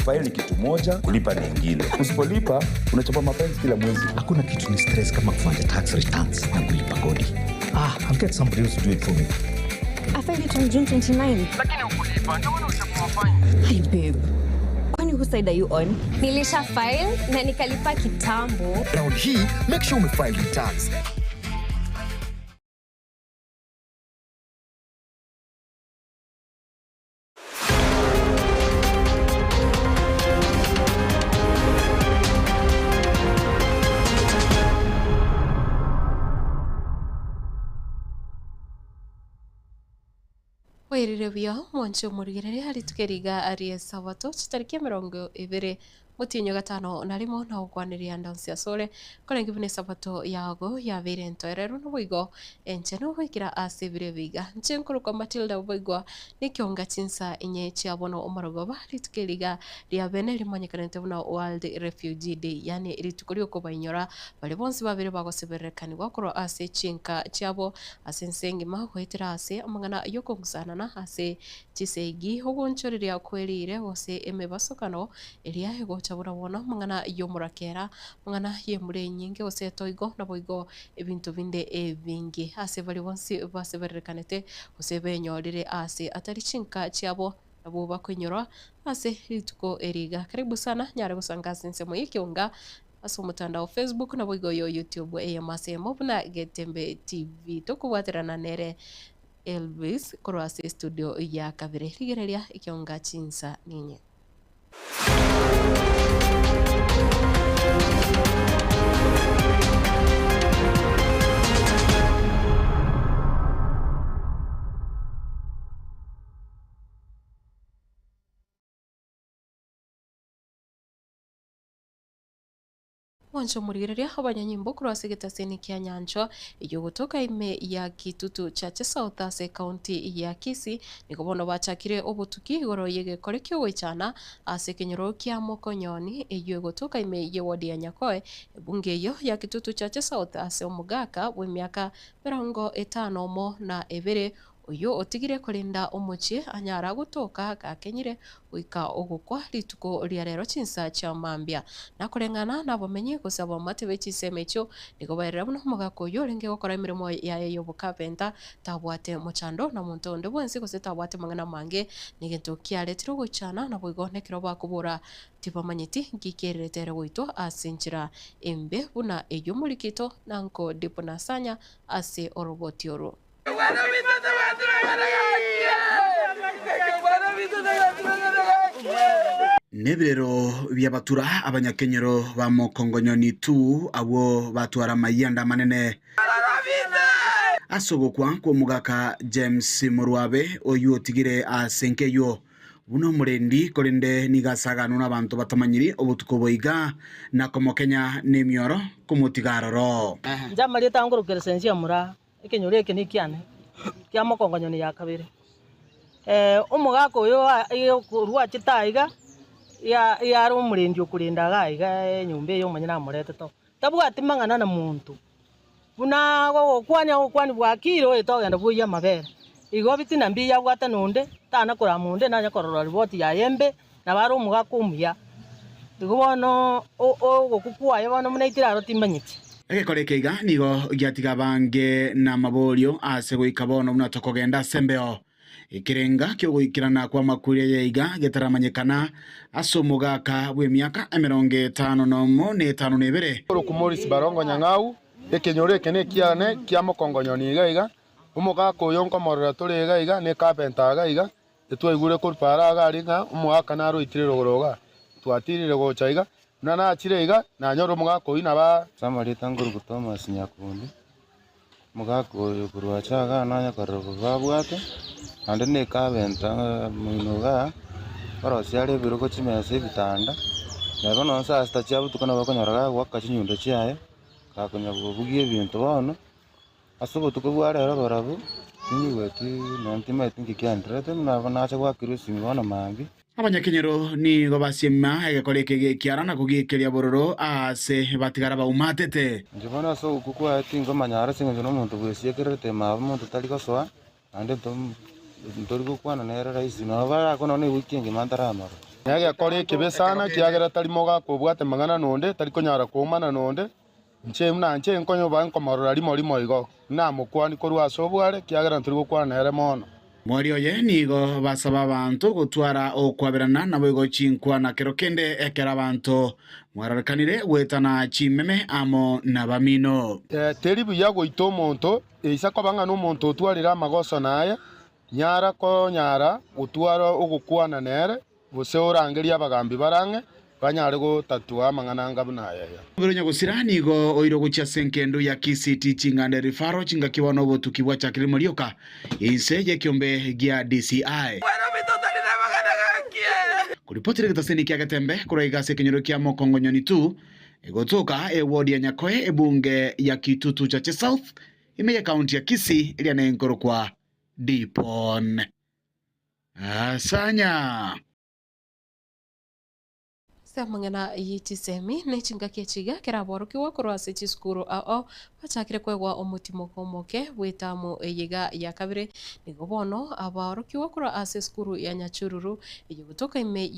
Kufile ni kitu moja, kulipa ni ingine. Usipolipa unachapa mafines kila mwezi. Hakuna kitu ni stress kama kufanya tax returns na kulipa kodi. Ah, I'll get somebody else to do it for me. I filed it on June 29. Lakini ukulipa ndio maana uchapua fine. Hi babe. Kwani whose side are you on? Nilisha file na nikalipa kitambo. Round hii make sure umefile returns. Bwairire buya mwanche omorigereria rituko eri iga ri'esabato chitariki emerongo ebere motienyi gatano na rimo na gokwaneria ande onsi asore korenge buna esabato yago yabeire entoereru naboigo enchenu goikera ase ebiro ebi iga. Inche nkorokwa Matilda boigwa nekeonga chinsa inye chia bono omorogoba rituko eri iga ria bene rimanyekanete buna World Refugee Day yaani rituko riokobainyora baria bonsi babere bagosebererekanigwa korwa ase chinka chiabo Ase ense engima goetera ase amang'ana y'okongusanana ase chisegi, ogoonchoreria kwe riire gose emebasokano eria egocha buna bono, amang'ana y'omorakera, amang'ana y'embura enyinge gose etoigo, naboigo ebinto binde ebinge. Ase baria bonsi basebererekanete gose benyorire aase atari chinka chiabo, nabwo bakoinyorwa ase rituko eri iga. Karibu sana, nyare gosanga ase ensemo y'ekeonga Ase omotandao Facebook naboigo oyo YouTube eyemo ase eyemo buna Getembe TV. Tokobwaterana nere Elvis korwa ase estudio ya kabere. Rigereria ekionga chinsa ninye. Mwanche omorigereria abanyanyimbo korwa ase egetaseni kia Nyanchwa eyio gotoka ime ya Kitutu Chache South ase ekaunti ya Kisii nigo bono bachakire obotuki igoro y'egekore ki'ogoichana ase ekenyoro kia Mokonyoni eyio egotoka ime y'eward ya Nyakoe ebunge eyio ya Kitutu Chache South ase omogaka bw'emiaka merongo etano omo na ebere Oyio otigire korenda omochie anyara gotoka gakenyire goika ogokwa rituko ria rero chinsa chia mambia. Nakoreng'ana nabamenyi gose abamate be chinsemo echio nigo baerera buna omogaka oyio orenge gokora emeremo yaye y'obokapenta tabwate mochando na monto onde bwensi gose tabwate mang'ana amange negento kiaretire ogoichana naboigo nekero bakobora tibamanyeti nki kererete ere goitwa ase enchera embe buna eyio morikito na nko Dipo Nasanya ase oroboti orwo. Nebirero bi'abatura abanyakenyoro ba mokongonyoni tu abwo batwara amayianda amanene ase ogokwa kw'omogaka James Morwabe oyio otigire ase enka eyio buna omorendi korende nigo asaganwe nabanto batamanyiri obotuko boiga na komokenya nemioro komotiga aroro. Inche amarieta angorokere Sensia Muraa. Ekenyoro eke nekiane kia mokongonyoni ya kabere. Omogaka oyo korwa achete aiga, iga are omorendi okorenda iga aiga enyomba eye omonyene amoretete oo. Tabwati mang'ana na monto, buna agogokwania agokwania bwakire oye togenda bwoyie amabere. Igo bitina mbiya abwate nonde, tana korama onde nanye korora ripoti yaye embe, nabo are omogaka omuya. Igo bono ogokwa kwaye bono buna aitire aro timanyeti. Egekora eke iga nigo giatiga abange namaborio ase goika bono buna tokogenda ase embeo. Ekerenga ki'ogoikerana kw'amakweri aya iga getaramanyekana ase omogaka bw'emiaka emerongo etano nomo na etano na ebere. Korokwa Morris Barongo Nyang'au, ekenyoro eke nekiane kia mokongonyoni iga iga, omogaka oyo nkomorora tore iga iga, ne carpenter iga iga, Titwaigure korwa paara iga aria ng'a omogaka naroitire rogoro iga, twatirire gocha iga, buna nachire iga, nanyora omogaka oyio naba. Ase amarieta nkorokwa Thomas Nyakundi, omogaka oyo korwa ache igaa nonye korora obobe abwate, naende na ekabenta moino igaa, orosie are ebirogo chimesa ebitanda, neba nonye saa sita chia botuko nabo okonyora gagoaka chinyundo chiaye, gakonya kobugia ebinto bono. Ase obotuko bwa rero barabwo tinyigweti nonya timanyeti nki kiandererete, buna nacha goakerwa esimi bono mambia. Abanyakenyoro nigo basiema egekora eke gi'ekiara na kogiikeria bororo aase batigara baumatete. Inche bono ase ogokwa kwaye tinkomanya aro ase engencho nomonto bwesiekererete ime aba monto tari gosoa, naende ntori gokwana nere rahisi, nabo barakwane nonya ewiki engima ntaramorora. Negekora ekebe sana, ekiagera tari mogaka obwate mang'ana nonde, tari konyara koumana nonde. Inche buna inche nkonyoba nkomorora rimo rimo igo, namokwanie korwa ase obware, ekiagera ntori gokwana nere mono. Mori oye nigo basaba abanto gotwara okwaberana, naboigo chinkwana kero kende ekero abanto mwararekanire goetana chimeme amo nabamino. Teri buya goita omonto, eisa koba ng'a nomonto otwarire amagoso naye, nyara konyara gotwara ogokwana nere, gose orangerie abagambi bare ang'e, banyare gotatua amang'ana anga buna aya. Omobere o nyagosira nigo oirwe gochia ase engendu ya Kisii Teaching and Referral chingaki bono obotuki bwachakire rimo rioka inse y'ekiombe gia DCI. Koripotera egetaseni kia Getembe korwa iga ase ekenyoro kia Mokongonyoni 2 egotoka eward ya Nyakoe ebunge ya Kitutu Chache South ime ye county ya Kisii eria nenkorokwa Dipon Asanya. Ase amang'ana ye chisemi ne chingaki echi iga keraborokigwa korwa ase chisukuru ao bachakire koegwa omotimoko omoke bw'etamu eye iga ya kabere. Nigo bono abaorokigwa korwa ase esukuru ya Nyachururu eye gotoka ime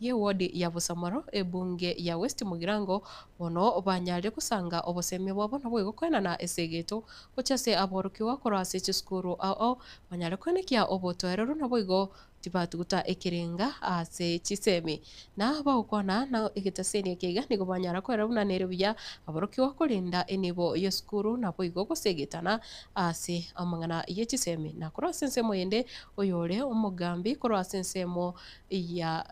y'ewodi ya Bosamaro ebunge ya West Mugirango bono banyarire gosanga obosemia bwabo naboigo koenana esegeto gochia ase aborokigwa korwa ase chisukuru ao banyare koenekia obotoereru naboigo Tibatuguta ekerenga ase chisemi. Na bagokwana na egetaseni eke iga nigo banyara koera buna nere buya aborokigwa korenda enibo y'esukuru naboigo gosegetana ase amang'ana ye chisemi. Na korwa ase ensemo yende oyore omogambi korwa ase ensemo ya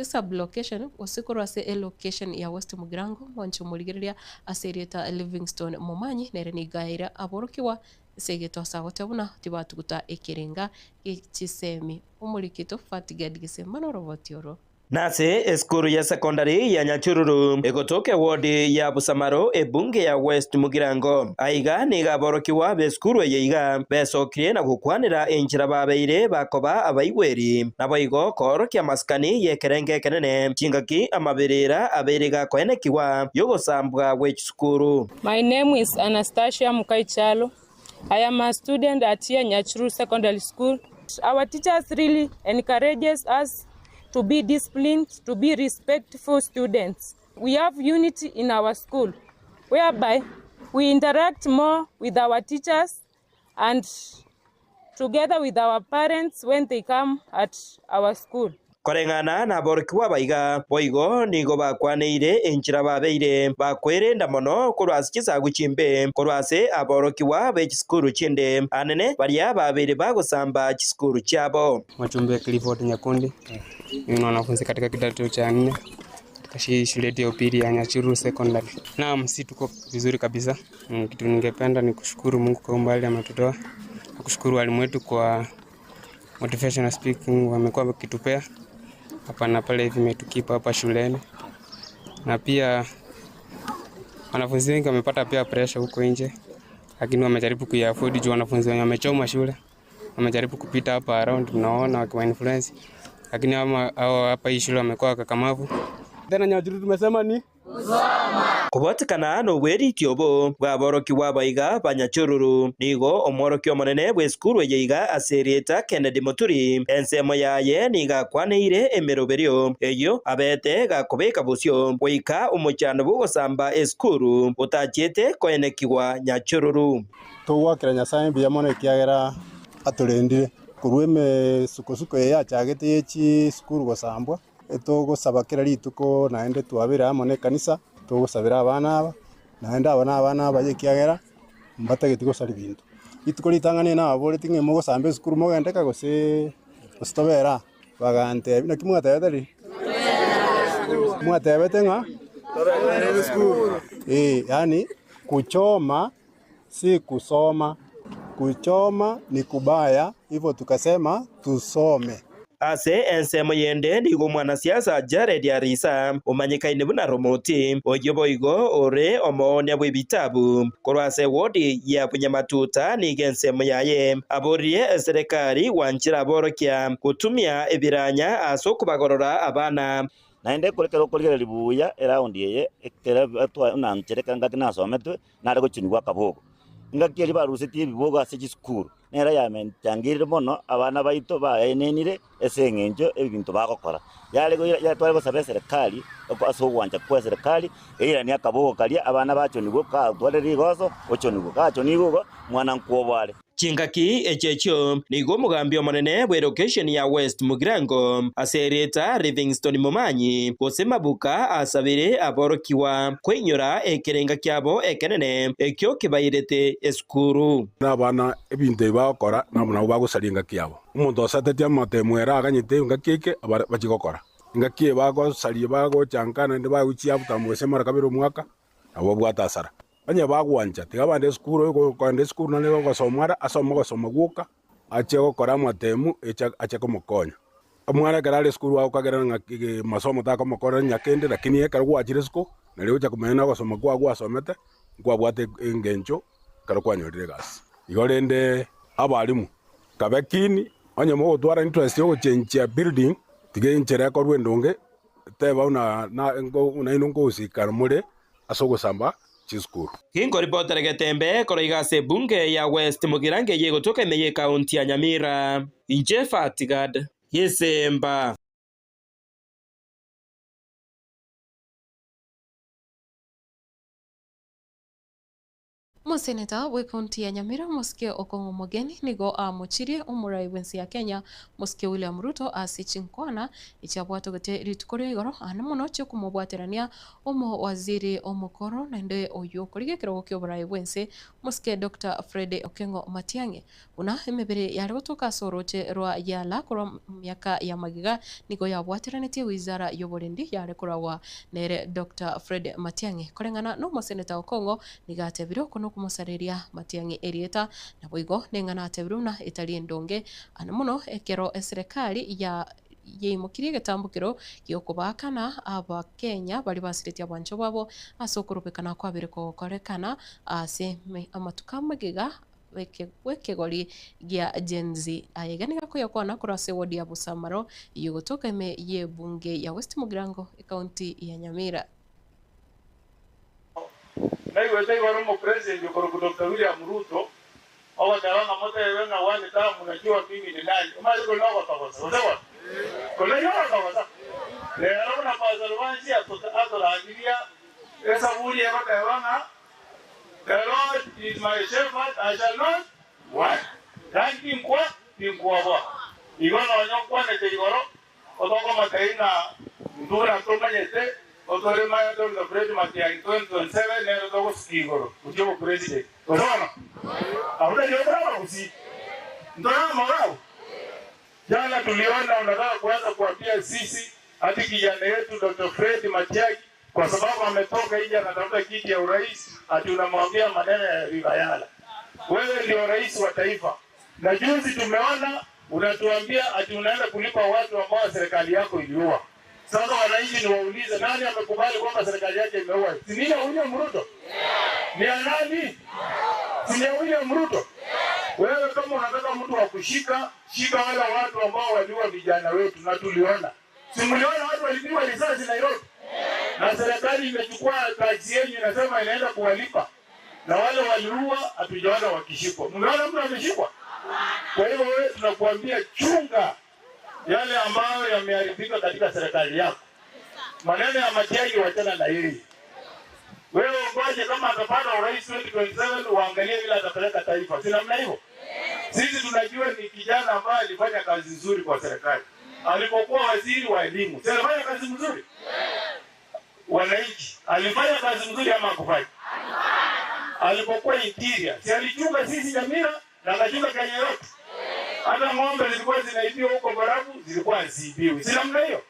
sub-location gose korwa ase elocation ya West Mugirango mwanche omorigereria ase erieta Livingstone Momanyi nere nigo aeire aborokigwa Ase egeto ase agoteba buna tibatuguta ekerenga gie chisemi. Omorikito Fatgad Gesemba noroboti oro. Nase esukuru ya sekondari ya Nyachururu egotoka ewodi ya Busamaro ebunge ya West Mugirango. Aiga nigo aborokigwa b'esukuru eye iga besokirie na gokwanera enchera babeire bakoba abaigweri, naboigo koorokia amasikani y'ekerengo ekenene chingaki amaberera abeire gakoenekigwa y'ogosambwa gwe chisukuru. My name is Anastasia Mukaichalo. I am a student at here Nyachuru Secondary School. Our teachers really encourages us to be disciplined, to be respectful students. We have unity in our school, whereby we interact more with our teachers and together with our parents when they come at our school. Koreng'ana naborokigwa aba iga, boigo nigo bakwaneire enchera babeire bakwerenda mono korwa ase chisagu chimbe, korwa ase aborokigwa be chisukuru chinde anene baria babeire bagosamba chisukuru chiabo. Mwachumbe Clifford Nyakundi, mimi ni mwanafunzi katika kidato cha nne katika shule yetu ya upili ya Nyachuru Secondary. Naam, si tuko vizuri kabisa. Kitu ningependa ni kushukuru Mungu kwa umbali ametutoa na kushukuru walimu wetu kwa motivational speaking wamekuwa wakitupea hapa na pale, hivi imetukipa hapa shuleni, na pia wanafunzi wengi wamepata pia pressure huko nje, lakini wamejaribu kuiafford juu wanafunzi wenye wamechoma shule wamejaribu kupita hapa around, tunaona wakiwa influence, lakini hao hapa hii shule wamekuwa wakakamavu. Tena Nyachuru tumesema ni Kobwatekana nobweriiti obo bw'aborokigwa abaiga ba Nyachururu, nigo omworokia omonene bw'esukuru eye iga ase erieta Kennedy Muturi ensemo yaye nigo akwaneire emeroberio eyio abete gakobeka bosio goika omochando bw'ogosamba esukuru otachiete koenekigwa Nyachururu. Togoakera Nyasae mbuya mono ekiagera atorendire korwa emesukosuko eye yachagete ye chisukuru gosambwa. Etogosaba kera rituko naende twabere amo nekanisa, togosabera abana aba, naende aba nabana abaye ekiagera mbatageti gosaria binto. Rituko ritang'ani nababoretie ng'a mogosamba esukuru mogende ka gose gose tobere aa? Bagantebia, naki mwatebete riria? Mwatebete ng'a eh, yaani kuchoma si kusoma, kuchoma ni kubaya, hivyo tukasema tusome. Ase ensemo yende nigo omwanasiasa Jared Arisa omanyekaine buna Romoti, oyio boigo ore omoonia bw'ebitabu korwa ase ewodi ya Bunyamatuta nigo ensemo yaye aboririe eserekari gwanchera aborokia gotumia ebiranya ase okobagorora abana. Naende ekero okorigereria buya eround eye, ekero nanchera ekero ngaki nasometwe, nare gochunigwa akabogo. Engaki eria barusetie ebibogo ase chisukuru, nero yamechangeire mono abana baito baenenire ase eng'encho ebinto bagokora. Yare goira tware gosaba eserekari ase ogwancha kwa eserekari, eiranie akabogo karia abana bachonigwe katware rigoso ochonigwe, gachonigwe igo mwana nkwobo are. Chingaki echi echio nigo omogambi omonene bw'elokesheni ya West Mugirango ase erieta Livingstone Momanyi gose Mabuka asabire aborokigwa koinyora ekerenga kiabo ekenene ekio kebairete esukuru. Na abana ebinto ebi bagokora nabo nabwo bagosaria engaki yabo. Omonto osatetie amatemo ere aganyete engaki eke bachie gokora. Engaki eye bagosaria bagochanka naende bagochia abutambo gose mara kabere omwaka, nabo babwate asara. Onye bagwancha, tiga abande esukuru, oyo okoenda esukuru naende ogosoma are, asome ogosoma gwoka, achie gokora amatemu eche ache komokonya. Omwana ekero are esukuru agokagera ng'a masomo takomokorera onye kende, lakini ekero gwachire isiko, nario ogocha komanya na ogosoma kwao gwasomete, nkwabwate engencho ekero kwanyorire egasi. Igo rende abalimu, kabe keen, onye mogotwara interest ya ogochenchia building, tiga enchera ekorwe endonge, teba buna nainwe nkogosikana more ase ogosamba chisukuru. Ginkoripotera getembe korwa iga ase ebunge ya West Mugirango eyio egotoka ime y'ekaunti ya Nyamira. Inche Fatigad Gesemba. Omoseneta bw'ecounty ya Nyamira Mosike Okong'o Omogeni nigo amochirie omorai bw'ense ya Kenya Mosike William Ruto ase chinkwana echiabwatogete rituko ria igoro aande mono chiokomobwaterania omowaziri omokoro naende oyio okorigia ekerogo kioborai bw'ense Mosike Doctor Fred Okengo Matiang'i Buna emebere yare gotoka ase orooche rwa Yala korwa emiaka ya magega nigo yabwateranetie wizara y'oborendi yare koragwa nere Doctor Fred Matiang'i. Koreng'ana n'omoseneta Okong'o nigo atebire oko nokomosareria Matiang'i erieta naboigo neng'ana atebire buna etari endonge ane mono ekero eserekari ya yeimokirie egetambokero gi'okobaakana Abakenya baria basiretie abanchwa babo ase okorobekana kwabere kogokorekana ase amatuko amagega bw'ekegori gia Gen Z. Ayaiga nigo akoyakwana korwa ase ewodi ya Busamaro eyio egotoka ime y'ebunge ya West Mugirango, ekaunti ya Nyamira. Naigwete igoro omopresident okorokwa Doctor William Ruto ogoteba ng'a motebe ng'a one term najua mimi ni nani, omanyete kori nogotogosa gose bono? Kori nari ogotogosa? Rero buna Pastor Lwansi atorandiria esaburi egoteba ng'a The Lord is my shepherd, I shall not want. Yaani tinkwa, tinkwoboa. Igo nonya okwanete igoro, otokomotebia ng'a intwe buna tomanyete, otore maya Doctor Fred Matiang'i 2027 nere togosukia igoro gochia obopresident. Gose bono? Abwo tari otore abagusii. Ntore amoro abwo. Jana tuliona unataka kuanza kuambia sisi ati kijana yetu Doctor Fred Matiang'i Kwa sababu ametoka nje anatafuta kiti ya urais, ati unamwambia maneno ya River Yala. Wewe ndio rais wa taifa, na juzi tumeona unatuambia ati unaenda kulipa watu ambao serikali yako iliua. Sasa wananchi niwaulize, nani amekubali kwamba serikali yake imeua? Si ni ya William Ruto? Ni ya nani? Si ni ya William Ruto? Wewe kama unataka mtu wa kushika, shika wale watu ambao waliua vijana wetu, na tuliona Si mliona watu walipigwa risasi Nairobi? Na serikali imechukua tax yenu inasema inaenda kuwalipa. Na wale waliua hatujaona wakishikwa. Mmeona mtu ameshikwa? Kwa hivyo wewe tunakuambia chunga yale ambayo yameharibika katika serikali yako. Maneno ya Matiang'i wachana na yeye. Wewe ngoje kama atapata urais 2027 uangalie vile atapeleka taifa. Si namna hivyo? Sisi tunajua ni kijana ambaye alifanya kazi nzuri kwa serikali. Alipokuwa waziri wa elimu, si alifanya kazi nzuri? Wananchi, alifanya kazi nzuri ama hakufanya? Alipokuwa interior, si alichunga sisi Nyamira na akachunga Kenya yote? Hata ng'ombe zilikuwa zinaibiwa huko Borabu, zilikuwa haziibiwi. Si namna hiyo?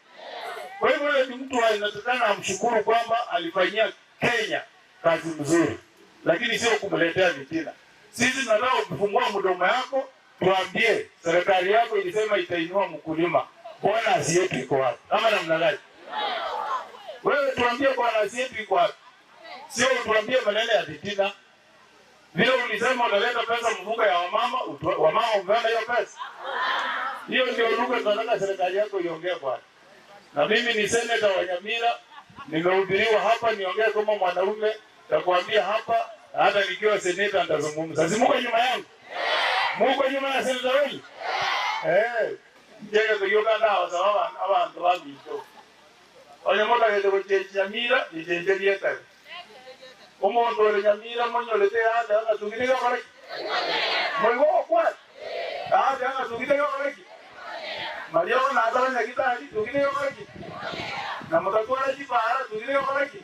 Kwa hivyo wewe ni mtu anatakana amshukuru kwamba alifanyia Kenya kazi nzuri, lakini sio kumletea vitina. Sisi tunataka kufungua mdomo yako, tuambie serikali yako ilisema itainua mkulima, bonus yetu iko wapi? Ama namna gani? Wewe tuambie bonus yetu iko wapi, sio tuambie maneno ya vitina. Vile ulisema utaleta pesa mfuko ya wamama, wamama umeona hiyo pesa? Hiyo ndio lugha tunataka serikali yako iongee bwana. Na mimi ni seneta wa Nyamira, nimehubiriwa hapa niongee kama mwanaume, nakwambia hapa Hata nikiwa seneta nitazungumza. Si muko nyuma yangu? Muko nyuma ya seneta wenyu? Eh, njege kuyoka ndawa sababu abantu babito. Onye motagete gochechi Nyamira, nichenjerie etabe. Omonto ore Nyamira monyorete ande angatugire gokora ki? Moigo gokwana? Ande angatugire gokora ki? Maria natara nyagitari tugire gokora ki? Na mutatwara chibara tugire gokora ki?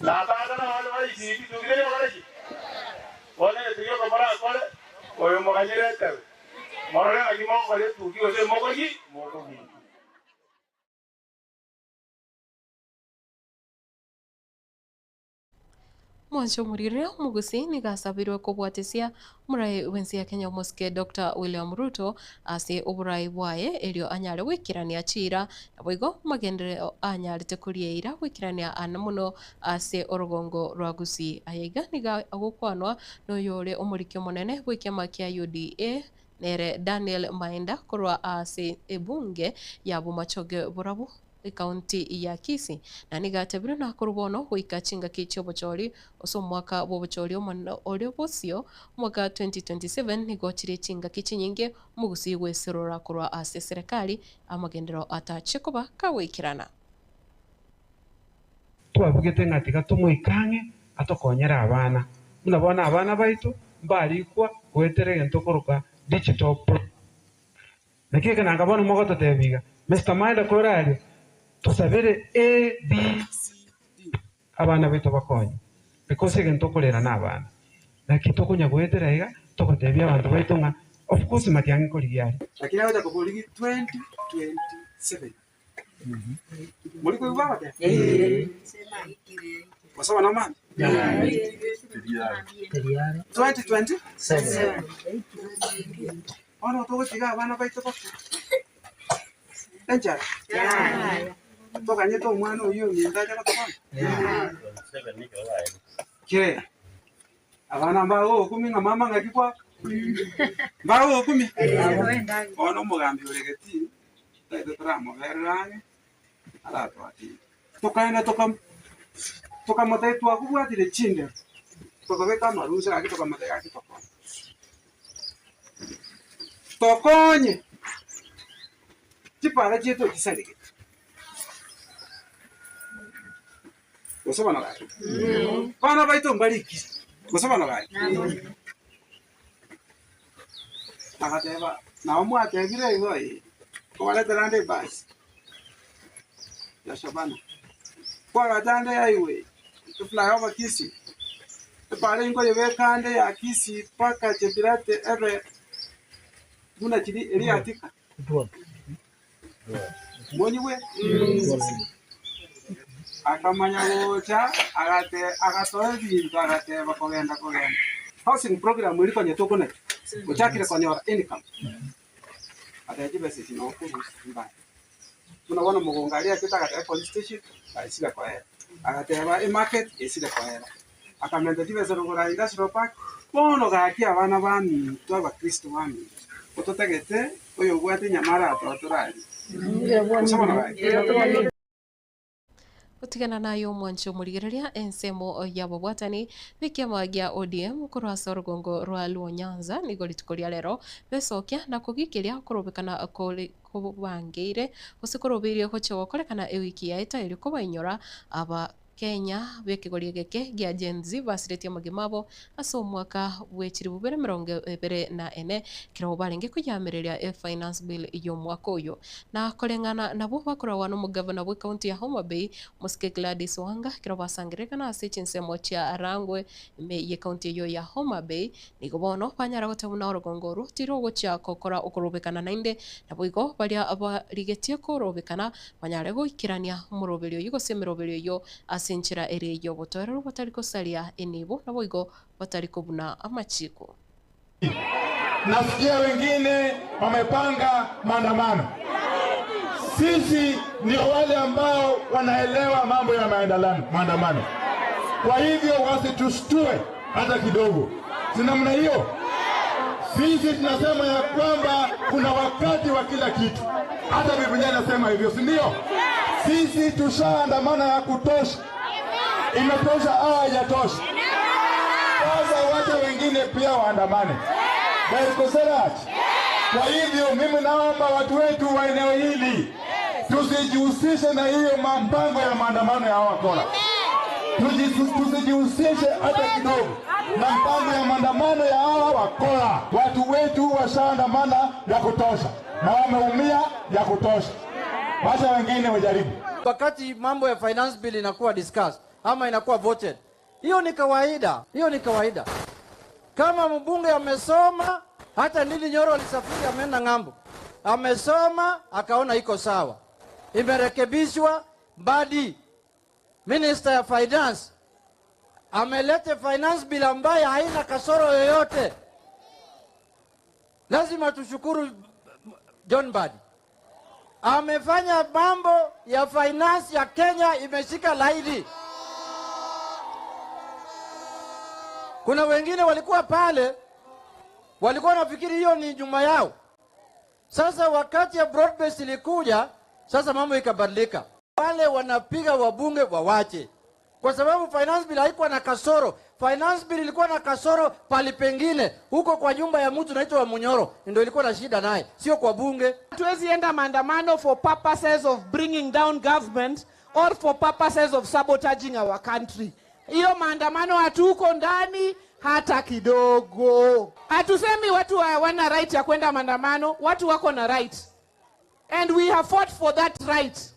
Natata na bale baisibi tugire gokora ki? Bono etugi okomorakore, oyo moganyere etabe. Morore ng'aki mogokora etugi gose mokogi, mokogi. Mwancho omorire omogusi nigo asabirwe kobwatesia omorai bw'ense ya Kenya omosike Dr. William Ruto ase oborai bwaye erio anyare goikerania chiira naboigo magenderero anyarete korieira goikerania ana mono ase orogongo rwa Gusii. Aya iga nigo agokwanwa noyore omoriki omonene bw'ekiama kia UDA nere Daniel Maenda korwa ase ebunge ya Bomachoge Borabu ekaunti ya Kisii na nigo atebirwe nakorwa bono goika chingaki chiobochori ase omwaka bwobochori omonene oria bosio omwaka 2027 nigo chire chingaki chinyinge omogusii gweserora korwa ase eserekari amagenderero atache koba kagoikerana. Twabugete ng'a tiga tomoike ang'e atokonyere abana, buna bono abana baito mbarikwa goetera egento okoroka digital pro. Naki eke nanga bono mogototebia iga, Mister Maeda kore aria, tosabere A, B, C, D abana baito bakonywe, because egento okorera na abana. Naki tokonya goetera iga, togotebia abanto baito ng'a of course matiang'i korigia are. Lakini agocha koborigi 2027. Mori koigwa agoteba? Gose bono mambia? 2027. Bono togotiga abana baito bakwe enchara? Toganyete omwana oyio ominto ache gotokonya? Kee, abana mbagogokumia ng'a mama ng'aki kwaka? Mbagogokumia? Bono omogambi ore getii, totagete toramoberere ang'e, aratoakire. Tokaenda tokam tokamotebia twakobwatire chindero, tokabeka amarusa gaki tokamotebia gaki tokonye. Tokonye chipara chiaito chisaregete. Gose bono gaki? Abana baito mbarikire, gose bono gaki? Agateba, nabo mwatebire igo ee, kobaretera ande ebasi ya Shabana, kwagacha ande highway, eflyover Kisii, epara nkoyebeka ande ya Kisii mpaka Chebilat ebe buna chiri eria ya Thika. Monyigwe? Akamanya gocha agate agatoa ebinto agateba kogenda kogenda. Housing program eria konya tokonachia, ochakire konyora income, agateba chibesa echi noo okorusia mbaya. Buna bono mogongo aria achete agateba police station baisire koera, agateba emarket yaisire koera, akamenta chibesa rogoro aa industrial park, bono gaki abana baminto abakristo baminto, ototagete oyobwate enyama aratoe torarie. Gose bono gaki? Gotigana naye omwanche omorigereria ensemo y'ababwatani b'ekiama gia ODM korwa ase orogongo rwa Luo Nyanza nigo rituko ria rero besokia na kogiikeria okorobekana kore kobangeire gose korobeirie gochia gokorekana ewiki yaeta erio kobainyora aba Kenya b'ekegori egeke gia Gen Z basiretie amagima abo ase omwaka bwe chilifu bibere emerongo ebere na ene ekero barenge koyaamereria e Finance Bill y'omwaka oyo. Na koreng'ana nabwo bakoragwa n'omogavana bw'ecounty ya Homa Bay Omosike Gladys Wanga ekero basangererekana ase chinsemo chia Rangwe ime y'ecounty eyio ya Homa Bay Nigo bono banyara goteba buna orogongo orwo tirogochia gokora okorobekana naende, naboigo baria barigetie korobekana banyare goikerania omoroberio oyio gose emeroberio eyio ase enchera ere y'obotoereru batari gosaria enibo, naboigo batari kobuna amachiiko. Nasikia wengine wamepanga maandamano. Sisi ndio wale ambao wanaelewa mambo ya maandamano. Kwa hivyo wasitushtue hata kidogo, si namna hiyo? Sisi tunasema ya kwamba kuna wakati wa kila kitu, hata Biblia inasema hivyo, si ndio? Sisi tushaandamana ya kutosha. Imetosha au haijatosha? Sasa wacha wengine pia waandamane. Berkoserach. Kwa hivyo mimi naomba watu wetu wa eneo hili tusijihusishe na hiyo mpango ya maandamano ya hawa wakora. Tusijihusishe hata kidogo na mpango ya maandamano ya hawa wakora. Watu wetu washaandamana ya kutosha na wameumia ya kutosha, wacha wengine wajaribu. Wakati mambo ya finance bill inakuwa discussed ama inakuwa voted, hiyo ni kawaida, hiyo ni kawaida. Kama mbunge amesoma, hata Ndindi Nyoro alisafiri ameenda ng'ambo, amesoma akaona iko sawa, imerekebishwa. Mbadi minister ya finance amelete finance bill ambayo haina kasoro yoyote. Lazima tushukuru John Mbadi amefanya mambo ya finance ya Kenya imeshika laini. Kuna wengine walikuwa pale walikuwa wanafikiri hiyo ni nyuma yao. Sasa wakati ya broad base ilikuja, sasa mambo ikabadilika. Wale wanapiga wabunge wawache, kwa sababu finance bill haikuwa na kasoro. Finance bill ilikuwa na kasoro pali pengine, huko kwa nyumba ya mtu naitwa wa Munyoro ndio ilikuwa na shida naye, sio kwa bunge. Hatuwezi enda maandamano for purposes of bringing down government or for purposes of sabotaging our country. Hiyo maandamano hatuko ndani hata kidogo. Hatusemi watu hawana right ya kwenda maandamano, watu wako na right. And we have fought for that right.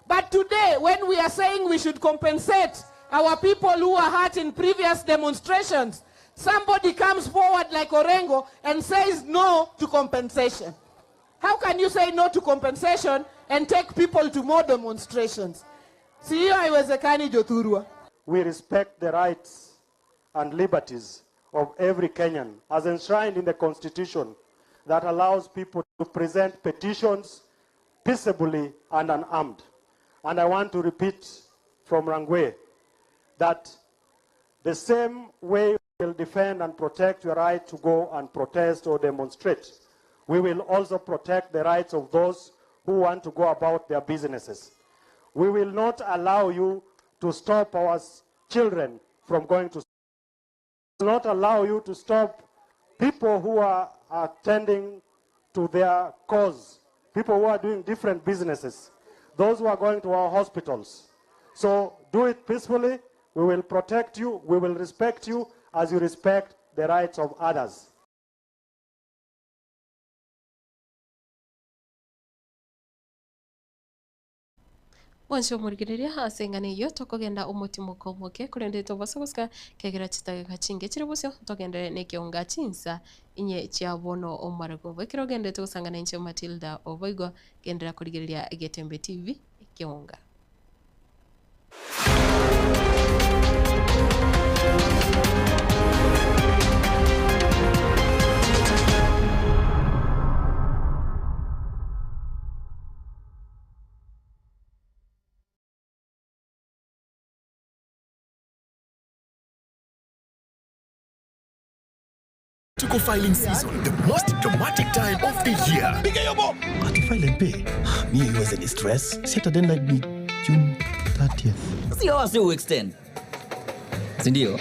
But today, when we are saying we should compensate our people who were hurt in previous demonstrations, somebody comes forward like Orengo and says no to compensation. How can you say no to compensation and take people to more demonstrations? Si hiyo haiwezekani, Jothurwa. We respect the rights and liberties of every Kenyan as enshrined in the Constitution that allows people to present petitions peaceably and unarmed. And I want to repeat from Rangwe that the same way we will defend and protect your right to go and protest or demonstrate, we will also protect the rights of those who want to go about their businesses. We will not allow you to stop our children from going to school. We will not allow you to stop people who are attending to their cause, people who are doing different businesses, those who are going to our hospitals. So do it peacefully. We will protect you. We will respect you as you respect the rights of others. Mwanche omorigereria ase eng'ana eyio tokogenda omotimoko omoke korende tobasa gosika kegera chitageka chinke chire bosio togenderere na ekeonga chinsa inye chia bono omaragoba. Ekero ogenderete gosangana inche Matilda oboigo genderera korigereria Getembe TV ekeonga. Tuko filing season, the most dramatic time of the year. Piga hiyo bob. Ati file and pay. Mi iweze ni stress. Si hata deadline ni June 30th. Sio wasi uextend. Si ndio?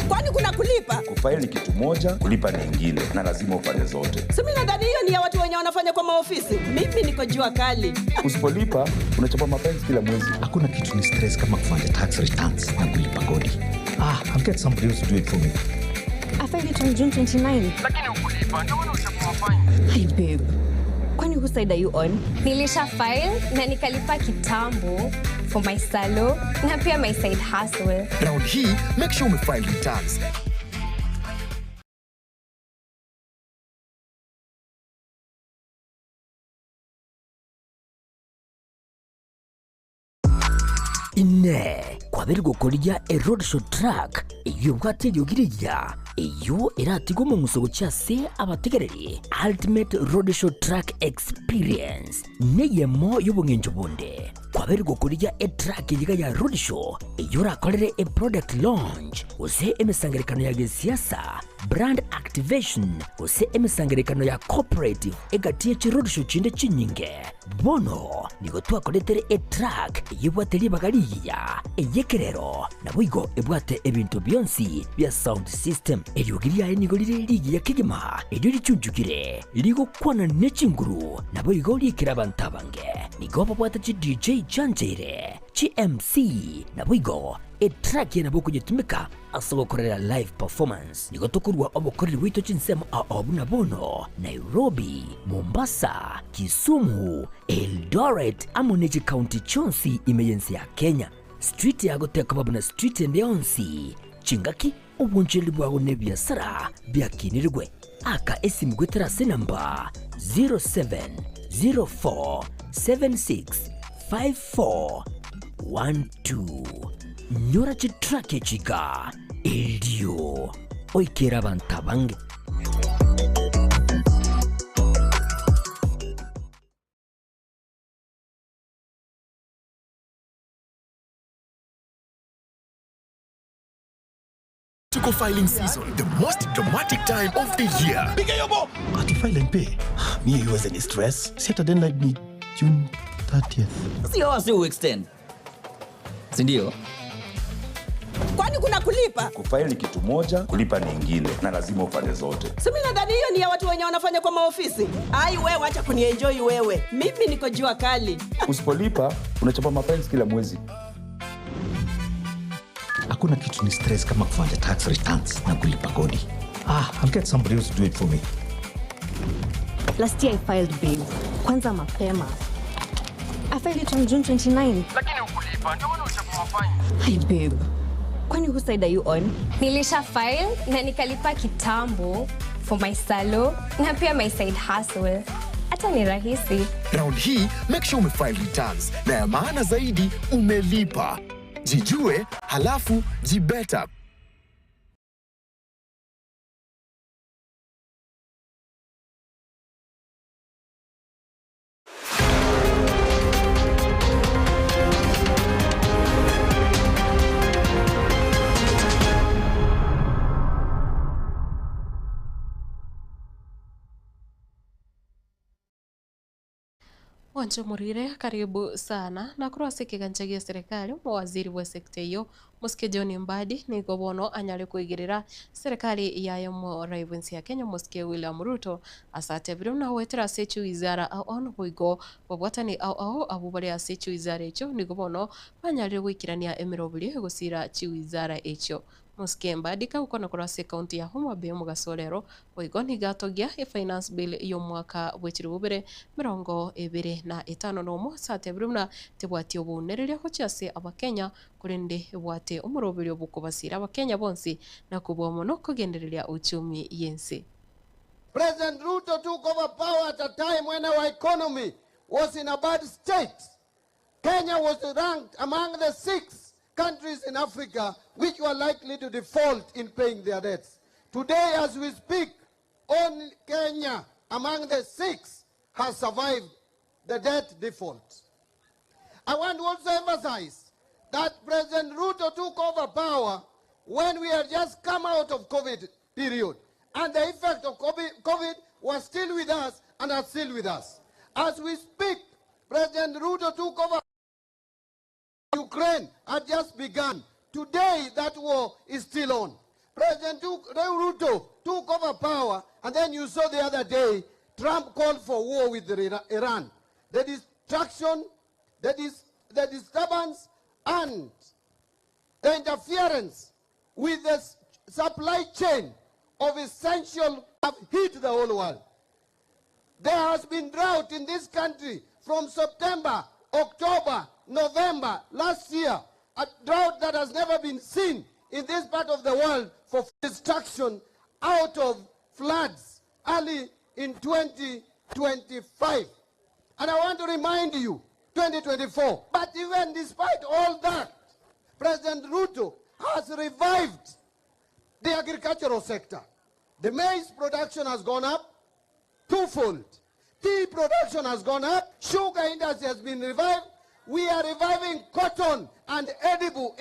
Kwani kuna kulipa? Kufaili ni kitu moja, kulipa ni ingine, na lazima ufanye zote. Si mimi nadhani hiyo ni ya watu wenye wanafanya kwa maofisi. Mimi niko jua kali. Usipolipa unachapa mapenzi kila mwezi. Hakuna kitu ni stress kama kufanya tax returns na kulipa kodi. I'll get somebody else to do it for me. I filed it on June 29. Lakini ukulipa, ndio maana uchapa fine. Hi babe. Kwani whose side are you on? Nilisha file na nikalipa kitambo for my salon na pia my side hustle. Round hii, make sure umefile returns. Ine kwabere gokorigia a roadshow truck eywo ebwate eriogi rigiya. Eyio eratigwe omong'uso gochia ase abategereri, Ultimate Roadshow Truck Experience neyemo y'obong'encho bonde. Kwabeire gokorigia etruck eyio iga ya Roadshow eyio orakorere eproduct launch gose emesangererekano ya gesiasa, brand activation gose emesangererekano ya corporate egati ye chiroadshow chinde chinyinge. Bono nigo twakoretere etruck eyio ebwate ribaga rigiya, ey'ekerero, naboigo ebwate ebinto bionsi bia sound system. Eriogi riaye nigo rire rigiya kegima, erio richunchukire, rigokwana ne chinguru, naboigo riikire abanto abange. Nigo babwate chi DJ chiancheire, chi MC, naboigo etruck eye nabo okonyetumeka Ase ogokorera live performance nigo tokorua obokoreri bwaito chinsemo ao buna bono Nairobi, Mombasa, Kisumu, Eldoret amo ne chikaunti chionsi ime y'ense ya Kenya. Street yago tekoba buna street ende yonsi, chingaki, obonchereri bwago na ebiasara biakinirigwe. Aka esimu goetera ase enamba 0704765412. Nyora chitrack echi iga, erio oikere abanto abange. Tuko filing season, the most dramatic time of the year. Piga hiyo bo. Ati file and pay. Mi haiwezi ni stress. Si hata deadline ni June 30th. Sio wasi uextend. Si ndio? Kwani kuna kulipa? Kufaili ni kitu moja, kulipa ni ingine, na lazima ufanye zote. Si mimi nadhani hiyo ni ya watu wenye wanafanya kwa maofisi. Ai wewe, wacha kunienjoy wewe. Mimi niko jua kali. Usipolipa unachapa mafines kila mwezi. Hakuna kitu ni stress kama kufanya tax returns na kulipa kodi. Ah, I'll get somebody else to do it for me. Last year I filed babe. Kwanza mapema. I filed it on June 29. Lakini ukulipa ndio maana uchapa mafine. Hi babe. Kwani whose side are you on? Nilisha file na nikalipa kitambo for my salo na pia my side hustle. Hata ni rahisi. Round hii make sure umefile returns na ya maana zaidi umelipa. Jijue halafu jibeta. Mwanche Morire, karibu sana. Na korwa ase ekegancha gia serikali, omowaziri bwe sector eyio, Mosike John Mbadi, nigo bono anyare koigerera serikali yaye omorai bwensi ya Kenya Mosike William Ruto ase atebire buna goetera ase chiwizara ao ao naboigo babwatani ao ao abwo bare ase chiwizara echio nigo bono banyarire goikerania emeroberi gosira chiwizara echio. Mosike Mbadi kagokwana korwa ase ekaunti ya Homa Bay omogaso o rero, boigo nigo atogia efinance bill y'omwaka bwe chilifu bibere 25 nomo ase atebire buna tebwati obounereria gochia ase abakenya korende ebwate omoroberio bw'okobasira abakenya bonsi na kobua mono kogendereria uchumi y'ense. President Ruto took over power at a time when our economy was in a bad state. Kenya was ranked among the 6 countries in Africa which were likely to default in paying their debts. Today, as we speak, only Kenya among the 6 has survived the debt default. I want to also emphasize that President Ruto took over power when we had just come out of COVID period, and the effect of COVID was still with us and are still with us. As we speak, President Ruto took over. Ukraine had just begun. Today, that war is still on. President Ruto took over power, and then you saw the other day, Trump called for war with Iran. The destruction, the disturbance, and the interference with the supply chain of essential have hit the whole world. There has been drought in this country from September, October, November last year, a drought that has never been seen in this part of the world for destruction out of floods early in 2025. And I want to remind you, 2024. But even despite all that, President Ruto has revived The agricultural sector. The maize production has gone up twofold. Tea production has gone up. Sugar industry has been revived. We are reviving cotton and edible,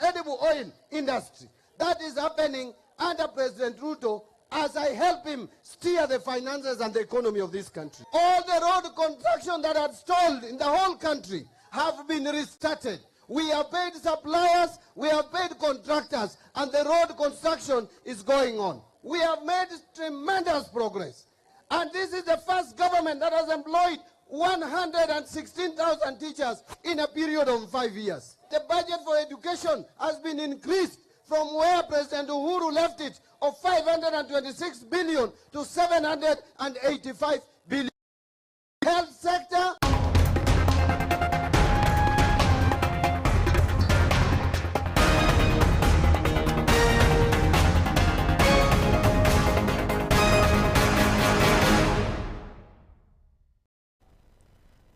edible oil industry. That is happening under President Ruto as I help him steer the finances and the economy of this country. All the road construction that had stalled in the whole country have been restarted. We have paid suppliers, we have paid contractors, and the road construction is going on. We have made tremendous progress. And this is the first government that has employed 116,000 teachers in a period of 5 years. The budget for education has been increased from where President Uhuru left it of 526 billion to 785 billion. Health sector.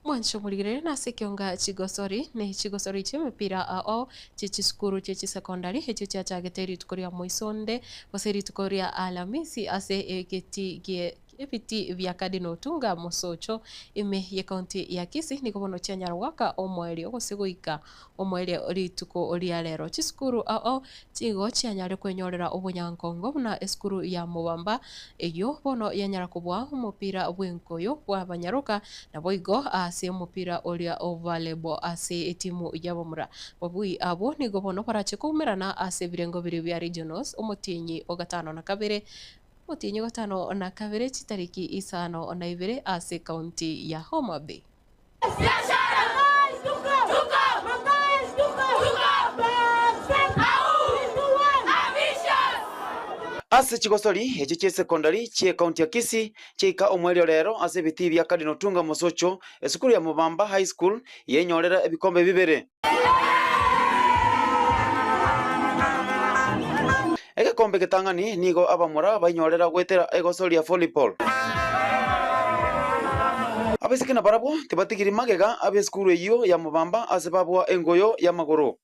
Mwanche omorigereria nase ekionga chigosori ne chigosori chi'emepira ao chie chisukuru chie chisecondary echio chiachagete rituko ria moisonde gose rituko ria Alamisi ase egeti gie ebiti bia Cardinal Otunga Mosocho ime ye county ya Kisii nigo bono chianyara goaka omoerio gose goika omoerio rituko ria rero. Chisukuru ao chigo chianyare kwenyorera obonyankongo buna esukuru ya Mobamba eyio bono yanyara kobua omopira bw'enkoyo bw'abanyaroka naboigo ase omopira oria o volleyball ase etimu y'abamura. Babui abwo nigo bono barache koumerana ase ebirengo biria bia regionals omotienyi o gatano na kabere omotienyi o gatano na kabere chitariki isano na ibere ase ekaunti ya Homa Bay. Ase chigosori echio chi'esekondari chi'ecounty ya Kisii chiaika omoerio rero ase ebitii bia Cardinal Otunga Mosocho, esukuru ya Mobamba High School yenyorera ebikombe bibere. Egekombe getang'ani nigo abamura bainyorera goetera egosori ya volleyball. Abaiseke nabarabwo tibatigiri magega ab'esukuru eyio ya Mobamba ase babua engoyo y'amagoro.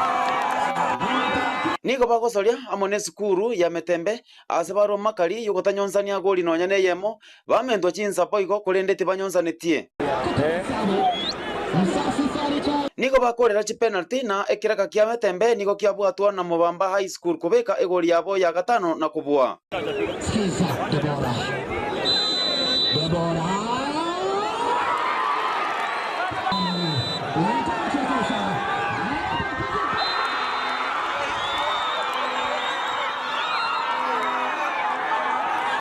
Nigo bagosoria amo nesukuru ya Metembe aase barwa makari y'ogotanyonsania gori nonya neyemo, bamentwa chinsa boigo korende tibanyonsanetie. Nigo bakorera chipenalty na ekeraka kia Metembe nigo kiabwatwa na Mobamba High School kobeka egori yabo ya gatano na kobua.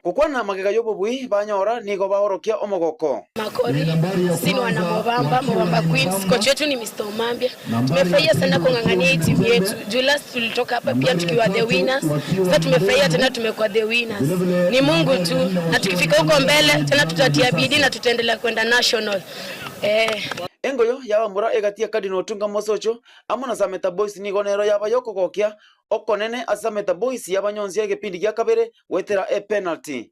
Gokwana magega y'obobui banyora nigo baorokia omogoko. Makori, sisi ni wana Mobamba, Mobamba Queens. Coach wetu ni Mr. Omambia. Tumefurahia sana kung'ang'ania hii timu yetu. Juu last tulitoka hapa pia tukiwa the winners. Sasa tumefurahia tena tumekuwa the winners. Ni Mungu tu na tukifika huko mbele tena tutatia bidii na tutaendelea kwenda national. Engoyo y'abamura egati ya Cardinal Otunga Mosocho amo na Sameta Boys nigo nero yaba y'okogokia okonene ase Sameta Boys yabanyonsia egepindi gia kabere goetera epenalty.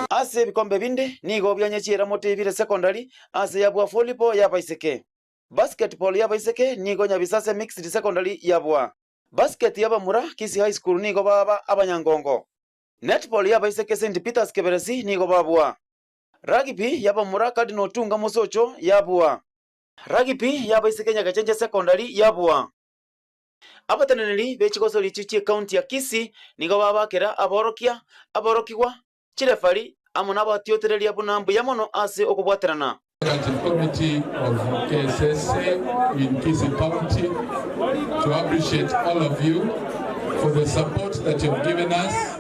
Ase ebikombe binde nigo bianyechiera Motebire Secondary ase yabua volleyball y'abaiseke. Basketball y'abaiseke nigo Nyabisase Mixed Secondary yabua. Basket y'abamura Kisii High School nigo baba abanyangongo. Netball y'abaiseke St Peters Keberesi nigo babua. Rugby y'abamura Cardinal Otunga Mosocho yabua. Rugby y'abaiseke Nyagachenche Secondary yabua. Abateneneri be chigosori echio chi'ecounty ya Kisii nigo babakera aborokia, aborokigwa, chirefari amo nabatiotereria buna mbuya mono ase okobwaterana. Executive Committee of KSSA in Kisii County to appreciate all of you for the support that you have given us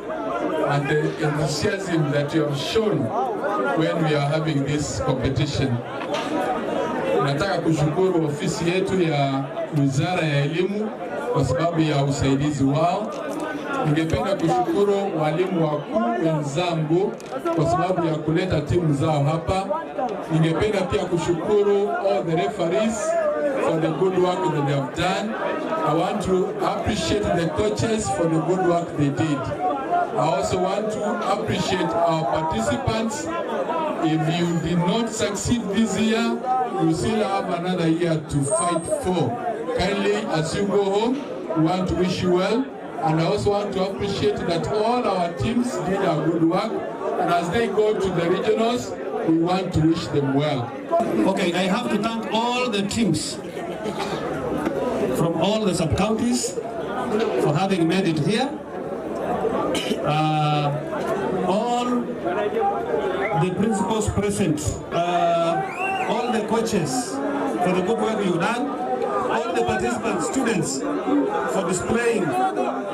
and the enthusiasm that you have shown when we are having this competition. Nataka kushukuru ofisi yetu ya Wizara ya Elimu kwa sababu ya usaidizi wao. Ningependa kushukuru walimu wakuu wenzangu kwa sababu ya kuleta timu zao hapa. Ningependa pia kushukuru all the referees for the good work that they have done. I want to appreciate the coaches for the good work they did. I also want to appreciate our participants. If you did not succeed this year, you still have another year to fight for. Kindly, as you go home, we want to wish you well. And I also want to appreciate that all our teams did a good work. And as they go to the regionals, we want to wish them well. Okay, I have to thank all the teams from all the sub-counties for having made it here. All the principals present, all the coaches for the good work you've done, all the participants, students, for displaying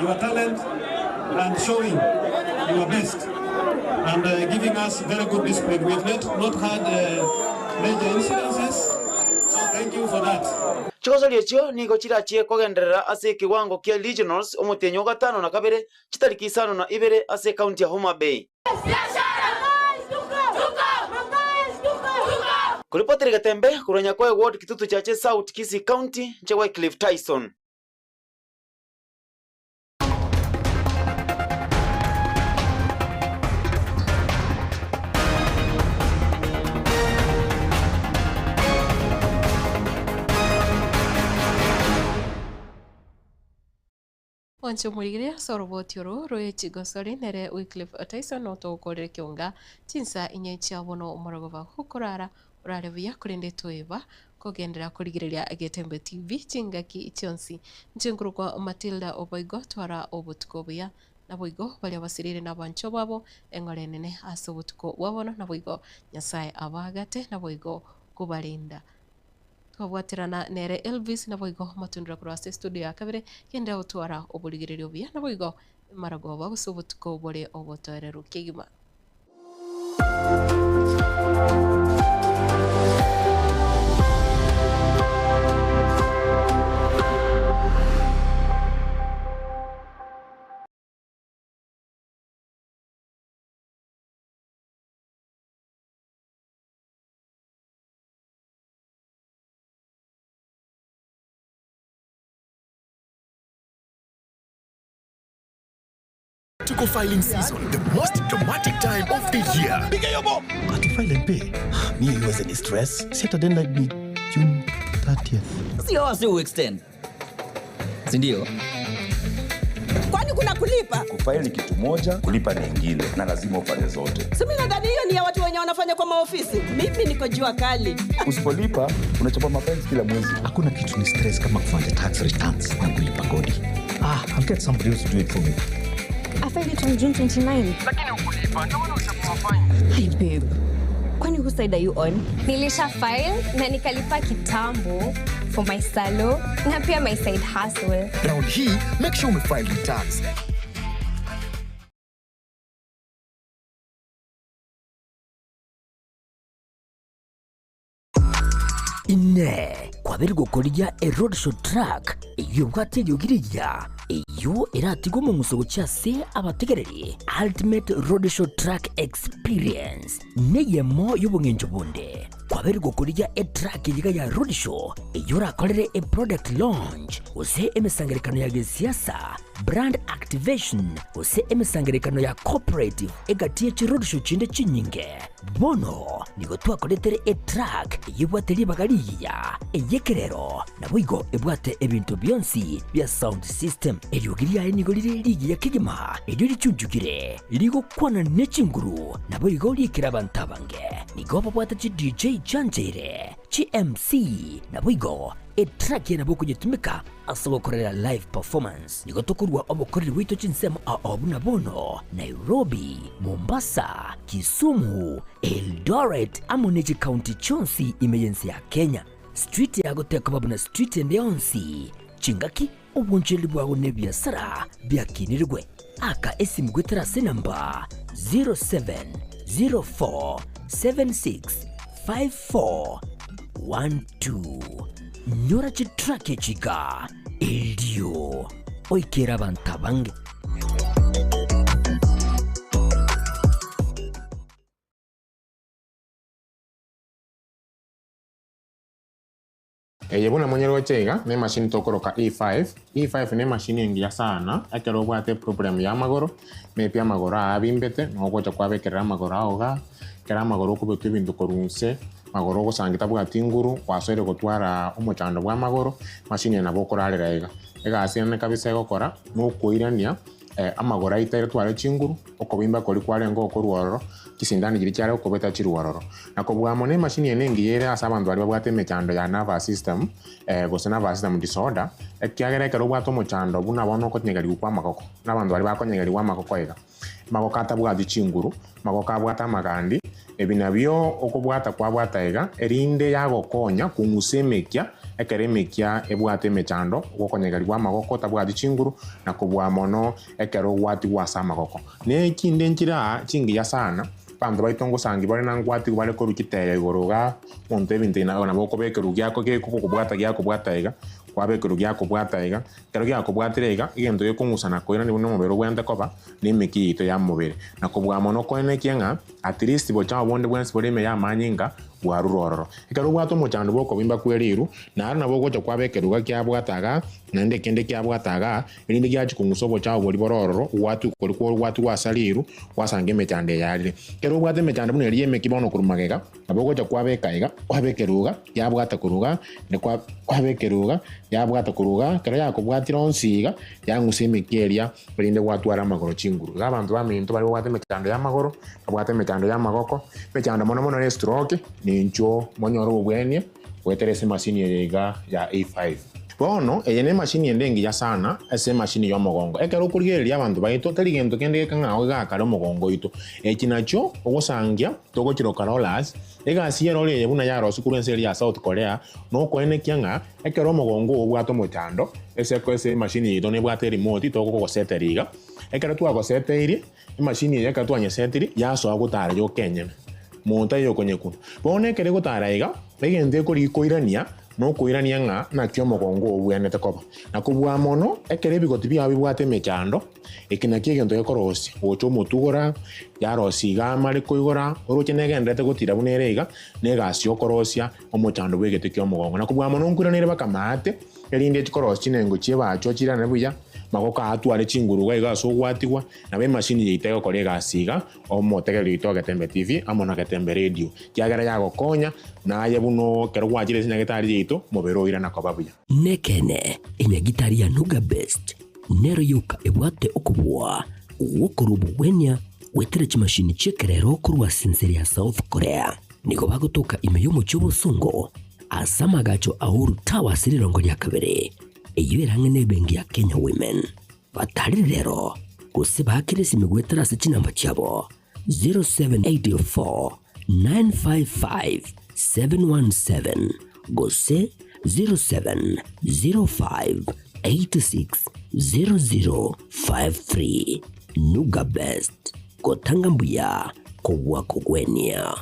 your talent and showing your best and giving us very good discipline. We have not had major incidences, so thank you for that. Chigosori echio nigo chirachie kogenderera ase ekewango kia regionals omotienyi o gatano na kabere chitariki isano na ibere ase ekaunti ya Homa Bay. Koripotera Getembe korwa Nyakoe Ward Kitutu Chache South Kisii County nche Wycliffe Tyson. Mwanche omorigereria ase oroboti oro rwe chigosori nere Wycliffe Tyson otogokorera ekeonga chinsa inye chia bono omorogoba gokorara orare buya korende toeba kogenderera korigereria Getembe TV chingaki chionsi. Inche nkorokwa Matilda Oboigo twara obotuko obuya naboigo baria basirire na abanchwa babo eng'ora enene ase obotuko bwa bono naboigo Nyasaye abaagate naboigo kobarenda. Twabwaterana nere Elvis naboigo matundura korwa ase estudio ya kabere genderera gotwara oborigereria obuya naboigo maragoba gose obotuko bore obotoereru kegima. Tuko filing season, the most dramatic time of the year. Piga hiyo bob. Ati file and pay. Mi iweze ni stress. Si hata deadline ni June 30th. Sio wasi uextend. Si ndio? Kwani kuna kulipa? Kufaili ni kitu moja, kulipa ni ingine, na lazima ufanye zote. Si mimi nadhani hiyo ni ya watu wenye wanafanya kwa maofisi. Mimi niko jua kali. Usipolipa unachapa mapenzi kila mwezi. Hakuna kitu ni stress kama kufanya tax returns na kulipa kodi. Ah, I'll get somebody else to do it for me. I filed it on June 29. Lakini hukulipa, ndio maana uchapa mafine. Hi babe. Kwani whose side are you on? Nilisha file na nikalipa kitambo for my salo na pia my side hustle. Round hii, make sure umefile returns. Ine kwabere gokorigia a roadshow truck eyio ebwate eriogi rigiya eyio eratigwe omong'uso gochia ase abategereri ultimate roadshow truck experience neyemo y'obong'encho bonde kwabere gokorigia etruck eyiga ya roadshow eyio orakorere e product launch gose emesangerekano ya gesiasa brand activation gose emesangerekano ya cooperative egati ye chiroadshow chinde chinyinge bono nigo twakoretere etruck eyebwate ribaga rigiya eyekerero naboigo ebwate ebinto bionsi bia sound system eriogi riaye nigo rire rigiya kegima erio richunchukire rigokwana ne chinguru naboigo riekera abanto abange nigo babwate chi DJ chancheire chi MC naboigo etrack ye nabo okonyetumeka ase gokorera live performance. Nigo tokorua obokoreri bwaito chinsemo ao buna bono, Nairobi, Mombasa, Kisumu, Eldoret amo ne chikaunti chionsi ime y'ense ya Kenya. Street yago tekoba buna street ende yonsi, chingaki obonchoreri bwago na ebiasara biakinirwe. Aka esimu goetera ase enamba 0704765412. Nyora chitrack echi iga erio oikere abanto abange. Eye buna monyeroche iga nemashini tokoroka E5. E5 nemashini engiya sana ekero obwate eproblem ya amagoro, maybe amagoro aa abimbete nabo ogocha kwabekerera amagoro ao igaa, ekero amagoro okobeka ebinto korwa inse, magoro ogosangi tabwati nguru, gwasoire gotwara omochando bwa amagoro, emashini eye nabo okorarera iga. Egasi ene kabisa egokora, nokoirania amagoro aito aria tware chinguru, okobimba koria kwarenge okorwa ororo, chisindani chiria chiare gokobeta chirwe ororo. Na kobua mono emashini eye nengiya ere ase abanto baria babwate emechando ya nervous system, gose nervous system disorder, ekiagera ekero obwate omochando buna bono okonyegerigwa kwa amagoko, na abanto baria bakonyegerigwa amagoko iga, amagoko atabwati chinguru, amagoko abwate amagandi, ebi nabio okobwata kwabwata iga, erinde yagokonya kong'usa emekia, ekero emekia ebwate emechando, ogokonyegerigwa amagoko otabwati chinguru, na kobua mono ekero ogwatigwa ase amagoko. Ne chinde nchire aa chingiya sana, abanto baito ngosangi bare na ngwatigwa bare korwa chiteyo igoro igaa, omonto ebinto ebi nabo okobekerwa giako gekogokobwata giakobwata iga, kwabekerwa giakobwata iga, ekero giakobwatire iga, egento gekong'usa na koirania buna omobere obwenerete koba, na emekia yaito ya mobere. Na kobua mono koenekia ng'a at least bochao bonde bwensi bore ime y'amanyinga bwarure ororo. Ekero obwate omochando bw'okobimba kwe riru, naro nabo ogocha kwabeka eruga kiabwata igaa, naende ekende kiabwata igaa, Erinde giachia kong'usa obochao boria bore ororo, gwatwa koria kw'orogwati gw'asa riiru, gwasanga emechando eyarire. Ekero obwate emechando buna eria y'emeki bono korwa magega, nabo ogocha kwabeka iga, kwabeka eruga, yabwata korwa igaa, naende kwa kwabeka eruga, yabwata korwa igaa, ekero yakobwatire onsi iga, yang'usa emeki eria, erinde gwatwara amagoro chinguru. Iga abanto baminto baria babwate emechando y'amagoro, babwate emechando y'amagoko, emechando mono mono ne estroke, ninchuo monyore obobwenia. Goetera ase emashini eye iga ya A5. Bono, eye nemashini ende engiya sana ase emashini y'omogongo. Ekero okorigereria abanto baito, tari gento kende gekang'ao gegakare omogongo oito. Echi nachio ogosangia togochiroka rollers. Egasi y'erori eye buna yarosia korwa ense eria ya South Korea nokoenekia ng'a ekero omogongo oo obwate omochando, ase ase emashini yaito nebwate erimote togogosetera iga. Ekero twagoseteirie, Emashini eye ekero twanyesetirie, yasoa gotara yoka enyene, monto aye okonyekuna. Bono ekero egotara iga, egento ekorigia koirania, nokoirania ng'a naki omogongo oo obwenerete koba. Na kobua mono, ekero ebigoti biao bibwate emechando, eke nakio egento gekorosia, gocha omotugora, yarosia iga amare koigora, oroche negendererete gotira buna ere iga, na egasi yokorosia omochando bw'egete ki'omogongo. Na kobua mono nkoiraneire baka maate, erinde chikorosia chinengo chi'ebachwa chirane buya, magoko aa atware chinguru iga iga ase ogwatigwa, Nabo emashini yaito egokora egasi iga, omotegereri oito o Getembe TV amo na Getembe Radio, ekiagera yagokonya, na aye buna ekero gwachire ase nyagetari yaito, omobere oirana koba buya. Nekeene, enyagitari ya Nuga Best nero yoka ebwate okobua gw'okorua obogwenia goetera chimashini chi'ekerero korwa ase ense ya South Korea. Nigo bagotoka ime y'omochie obosongo ase amagacho a Uhuru Towers rirongo ria kabere, eyio erang'e nebenki ya Kenya Women. Batari rero, gose baakere esimi goetera ase chinamba chiabo 0784 955 717 gose 0705 86 0053. Nuga Best, gotanga mbuya kobua kogwenia.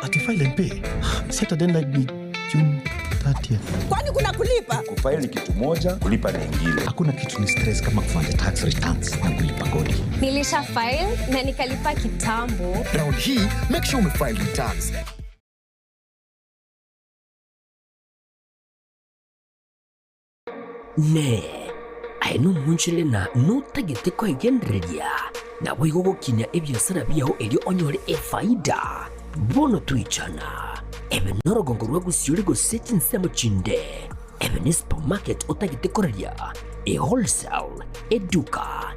Ati file and pay. Si hata deadline ni June 30th. Kwani kuna kulipa? Kufile ni kitu moja, kulipa ni ingine. Hakuna kitu ni stress kama kufanya tax returns na kulipa kodi. Nilisha file na nikalipa kitambo. Round hii make sure umefile returns. Inee! Aye nomoonchorere na notagete kwegendereria, naboigo gokinia ebiasara biao erio onyore efaida? Bono toichana, ebe norogongo rwa gosiori gose chinsemo chinde, ebe ne supermarket otagete koraria, e wholesale, eduka.